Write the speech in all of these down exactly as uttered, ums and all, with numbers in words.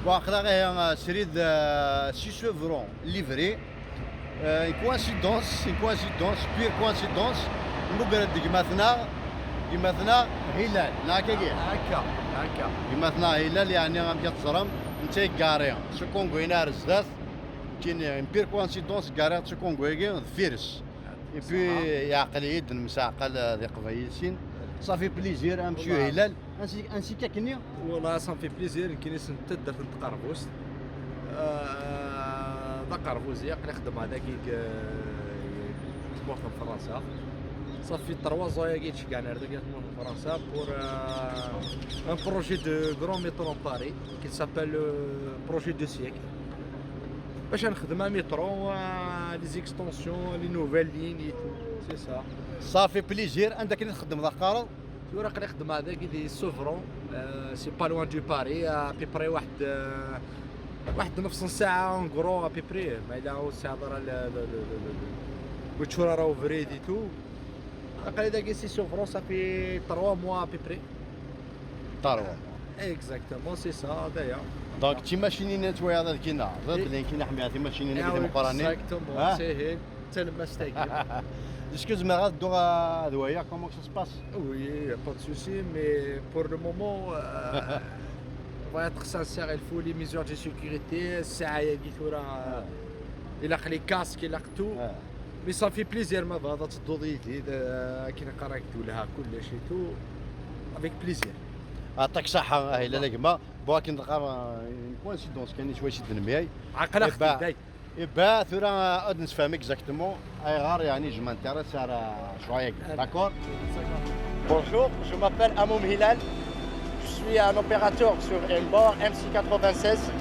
Waqila ihi, srid, euh, six euros livri. Euh, une coïncidence, une coïncidence, pure coïncidence. Mugger-d gma-tneɣ, gma-tneɣ Hilal, neɣ akka-agi? Akka, akka. Gma-tneɣ Hilal, yeɛni amek ad teẓrem, netta yeggari s ukungu-ina ar zdat. Nekkini, une pure coïncidence, ggariɣ s ukungu-agi deffir-s. Et puis, yeɛqel-iyi-d, nemseɛqal, euh, d iqbayliyen. Ça fait plaisir, à monsieur Hilal. Ansi, ansi-k akkenni? Wallah, ça me fait plaisir, nekkini seg taddart n Tqerbust. Euh, d aqerbuzi, aql-i xeddmeɣ dagi deg, euh, tmurt n Fransa. Ça fait trois ans-agi ttceggiɛen ar dagi tmurt n Fransa pour, euh, un projet de grand métro en Paris qui s'appelle, euh, projet de siècle. Bac ad nexdem un métro, euh, les extensions, les nouvelles lignes et tout, c'est ça. Ça fait plaisir. Anda akken i txeddmeḍ a qqareḍ? Tura aql-i xeddmeɣ dagi di Sevran, euh, c'est pas loin du Paris, à peu près واحد، euh, واحد نص ساعة en gros à peu près, ma yella ur tesɛiḍ ara le, le, le, le, le, ur teččur ara ubrid et tout. Aql-i dagi si Sevran, ça fait trois mois à peu près. Trois mois. Exactement, c'est ça, d'ailleurs. Donc, d timacinin-nni i tettwaliḍ dagi, neɣ? Ẓriɣ belli nekkini ḥemmleɣ timacinin-agi timeqqranin. Exactement, c'est vrai. D talemmast-agi. Est-ce que zemreɣ ad dduɣ ad waliɣ comment ça se passe? Oui, y a pas de souci, mais pour le moment, euh, on va être sincère, il faut les mesures de sécurité, ssaɛa-agi tura, ilaq les casques, ilaq tout. Mais ça fait plaisir ma bɣiḍ ad tedduḍ yid-i, d, akken qqaren, ad k-d-welheɣ kullec et tout, avec plaisir. Yeɛṭik ṣṣeḥḥa, a Hilal a gma. Bon, akken teqqar, euh, une coïncidence kan i ttwali-d nemyay. Aql-aɣ-d. Iba, tura ad nessefhem exactement ayɣer, yeɛni, je m'intéresse à la ccɣel-agi. D'accord? Bonjour, je m'appelle Amoum Hilal. Je suis un opérateur sur Mbor M C quatre-vingt-seize.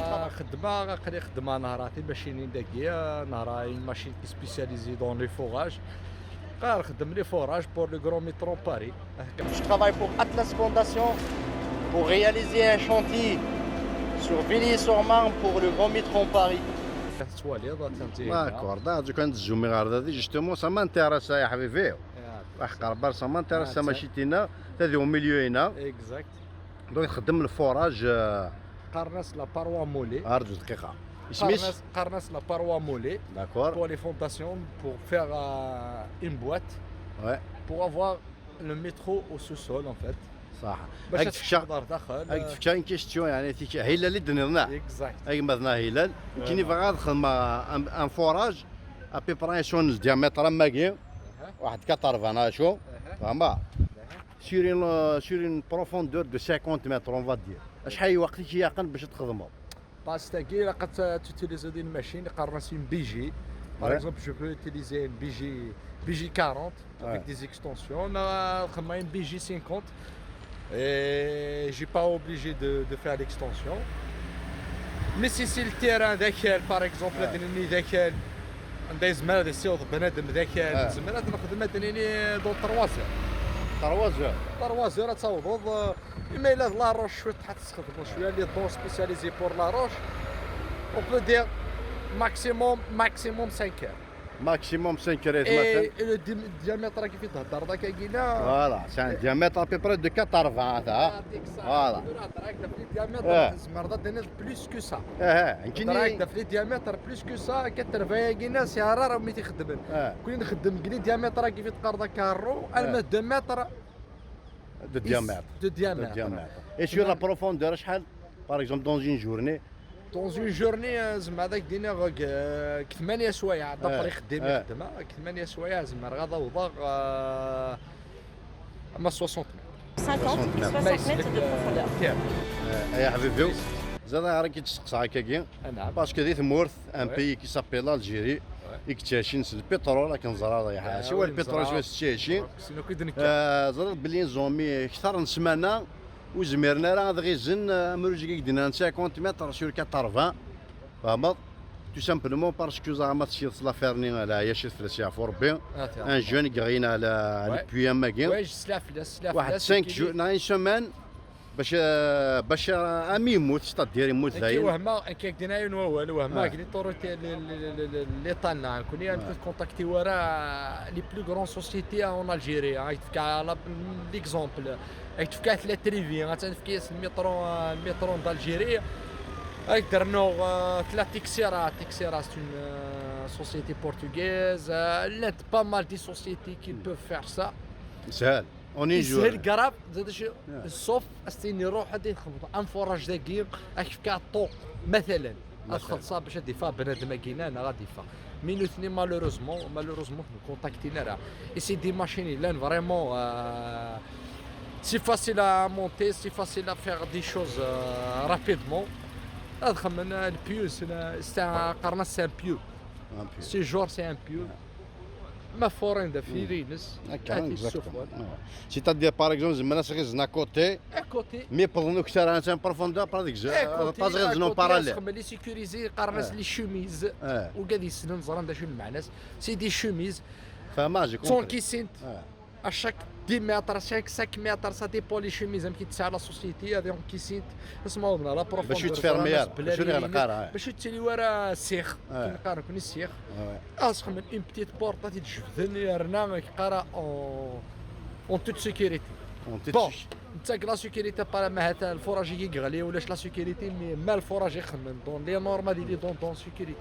Ah, xeddmeɣ, aql-i xeddmeɣ, nehhreɣ timacinin dagi, nehhreɣ une machine qui est spécialisée dans les forages. Qqar xeddem les forages pour le grand métro Paris. Je travaille pour Atlas Fondation pour réaliser un chantier sur Villiers-sur-Marne pour le grand métro Paris. Tettwaliḍ, attan. D'accord, da, du kan tzumi ɣer da, justement, ça m'intéresse, ya ḥbibi. Aḥeqq Rebbi, ça m'intéresse, tamacint-inna, tadi au milieu-inna. Exact. Donc, txeddem le forage, euh, qqaren-as la paroi moulée. Arǧu dqiqa. Isem-is? Qqaren-as, qqaren-as la paroi moulée. D'accord. Pour les fondations, pour faire, euh, une boîte. Ouais. Pour avoir le métro au sous-sol, en fait. Ṣaḥ. Bac ad tfekka, ad tfekka une question, yeɛni, tik-, Hilal i d-tenniḍ, neɣ? Exact. A gma-tneɣ Hilal. Nekkini bɣiɣ ad xedmeɣ un, un forage à peu près acu n diamètre am wagi. Waḥed quatre-vingts acu. Fehmeḍ? Sur une, euh, sur une profondeur de cinquante mètres, on va dire. Acḥal n lweqt i k-ilaqen bac ad txedmeḍ? Parce que tagi, ilaq ad t-, ad tutiliser une machine, qqaren-as une B G. Par exemple, je peux utiliser une B G, B G quarante avec des extensions. Neɣ xedmeɣ une B G cinquante. Et j'ai pas obligé de, de faire l'extension. Mais si c'est le terrain d akal, par exemple, ad d-nini d akal, anda yezmer ad yessiweḍ bnadem d akal, tezmer ad nexdem, ad d-nini, dans trois heures. Trois heures. Trois heures ad tawḍeḍ, euh, imi yella d la roche cwiṭ ad tesxedmeḍ cwiya, les dents spécialisées pour la roche. On peut dire maximum, maximum cinq heures. Maximum cinq heures. Et, et le di-, diamètre-agi fi theddreḍ akkagi-na. Voilà, c'est un diamètre à peu près de quatre-vingts, hein. Voilà. Tura heddreɣ-ak ɣef les diamètres, tzemreḍ ad d-tiniḍ plus que ça. Heddreɣ-ak ɣef les diamètres plus que ça, quatre-vingts-agi-na, c'est rare mi t-ixeddmen. Kul nxeddem deg les diamètres-agi fi tqerḍ akka rro, alma deux mètres. De diamètre. De diamètre. De diamètre. Et sur la profondeur, acḥal, par exemple, dans une journée? Dans une journée, euh, zeɛma ad ak-d-iniɣ, euh, deg tmanya swayeɛ, d'après xeddim i xeddmeɣ, deg tmanya swayeɛ zemreɣ ad awḍeɣ, euh, ama soixante mètres. Cinquante, soixante mètres de profondeur. Euh, ay aḥbib-iw, ẓriɣ ara k-id-steqsaɣ akkagi, parce que di tmurt, un pays qui s'appelle l'Algérie, i yettɛicin s lpiṭrul, akken ẓriɣ, siwa lpiṭrul, siwa s ttɛicin. Ẓriɣ belli iẓumi kter n ssmana ur zmiren ara ad ɣizen, eh, amruj i k-d-nnan cinquante mètres sur quatre-vingts. Fehmeḍ? Tout simplement parce que zeɛma tesliḍ s l'affaire-nni, leɛyac fell-as yeɛfu Rebbi. Un jeune i yeɣlin à la, à le puits am wagi. Waḥed cinq jours, neɣ une semaine, bac, eh, bac, eh, am yemmut, c'est-à-dire yemmut dayen. Wehmeɣ, nekk ak-d-iniɣ yiwen wawal, wehmeɣ deg les, les, les, les, les, les talents. Nekni ur contacté ara les plus grandes sociétés en Algérie, hein. Ak-d-fkeɣ la, l'exemple. Ak-d-fkeɣ la Trévi, attan tefka-yas le métro, le métro d'Algérie. Avec Derno, euh, la Tixera. Tixera, c'est une euh, société portugaise. Euh, il y a pas mal de sociétés qui peuvent faire ça. Sahel. On y joue. C'est grave, sauf astini روح غادي يخبط un forage dagi, راك في كاع طو مثلا. تخلصها باش غادي يفا بنادم كينا انا غادي يفا. Mais nous, malheureusement, malheureusement, nous contactons là. Et c'est des machines, là, vraiment, euh, c'est facile à monter, c'est facile à faire des choses euh, rapidement. هذا خمنا البيو، c'est un قرناس، c'est un pieu. Un pieu. Ce genre, c'est un pieu. ما فورين دا فيرينس. C'est-à-dire, par exemple, زعما الناس غير زنا كوتي. À côté. Mais pour nous, c'est un profondeur, par exemple, pas غير زنا باراليل. خمنا les sécurisés، قرناس les chemises. وكاد يسنن زران دا شنو المعنى. C'est des chemises. فما j'ai compris. Qui sont à chaque dix mètres, chaque cinq mètres, ça dépend les chemises. Qui تسعى la société, هذه كيسين. اسمعوا لنا la profondeur. باش يتفرمير، باش يتفرمير. باش يتسالي ورا سيخ. كي نقارن كوني سيخ. اسخمن une petite porte، غادي تجبدني رنا كيقرا en toute sécurité. Bon. انت la sécurité، بارا ما هات الفوراج يغلي ولاش la sécurité، mais ما الفوراج يخمن dans les normes، هذه لي دون دون sécurité.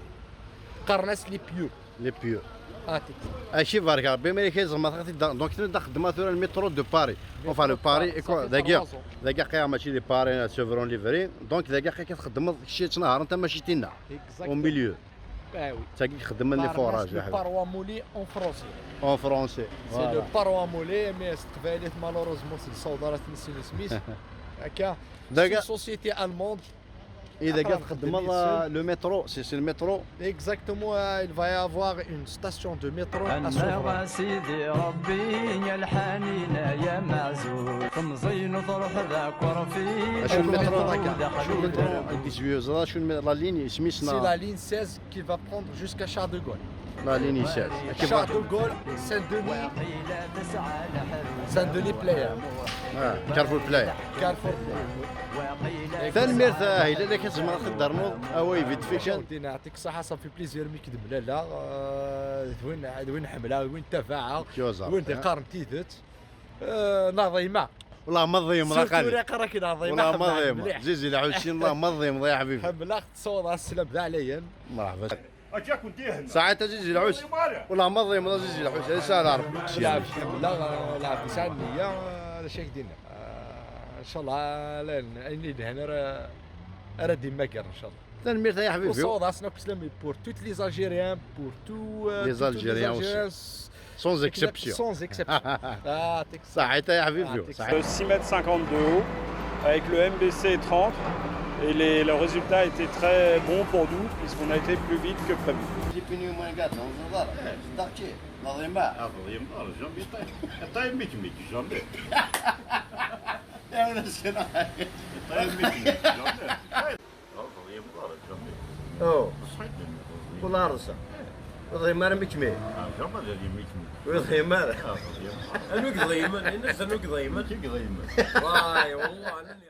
قرناس les pieux. Les pieux. هاتي. هادشي بارك ربي، ملي كاين زعما خاطي دا-، donc كنا خدمه ثورة المترو de Paris. Enfin le Paris، داكيا داكيا قاع ماشي de Paris، Sevran Livry. Donc داكيا قاع كتخدم شي نهار انت ماشي تينا. Au milieu. اه وي. تاكي خدم لي فوراج. Le paroi moulé en français. En français. C'est le paroi moulé، mais c'est تقبايليت malheureusement c'est الصودا راه تنسي سميت. هكا. داكا société allemande. اذا قاعد تخدم le métro، c'est le métro. Exactement. Il va y avoir une station de métro. سيدي ربي يا الحنين يا معزول، تمزين وتروح ذاك ورفيق. شنو المترو داكا؟ شنو المترو؟ شنو la ligne سميتها؟ C'est la ligne seize qui va prendre jusqu'à Charles de Gaulle. La ligne seize. Charles de Gaulle, Saint-Denis. Saint-Denis Player. Carrefour Player. Carrefour. Tanemmirt a Hilal, akken tzemreḍ ad d-ternuḍ away vite fait kan. يعطيك الصحة، صافي plaisir مي كدم لا لا. وين وين حملة، وين تفاعة، وين ديقار تيدت. ناضيمة. والله ما تضيم، راك راك ناضيمة. والله ما تضيم. زيزي العوشين، والله ما تضيم يا حبيبي. حملة تصور السلام ذا عليا. مرحبا. ساعات زيزي العوش. والله ما تضيم زيزي العوش، هذه سهلة ربي. لا حملة، لا بسان نية. هذا شي دينا. ان شاء الله لا عيني دهنا راه ديما كان ان شاء الله. Tanemmirt a حبيبي. وصوض عسنا بسلامي pour tous les Algériens, pour tous les Algériens aussi. Sans exception. Sans exception. صحيت يا حبيبي. Six mètres cinquante de haut, avec le M B C trente, et les- le résultat a été très bon pour nous, puisqu'on a été plus vite que prévu. J'ai fini au moins quatre ans, on va voir. C'est parti. Dans les mains. Ah, vraiment, jamais. T'as aimé, tu mets jamais. Et on a ce qu'on a. T'as aimé, tu mets jamais. Ah, vraiment, jamais. Oh. والله رزق. وضعي ما رميك مين. Ah, jamais, j'ai aimé, tu mets. وضعي ما. Ah, vraiment. Anuk daymen, ini-as anuk daymen. Qui est vraiment. Waay, wallah, anani.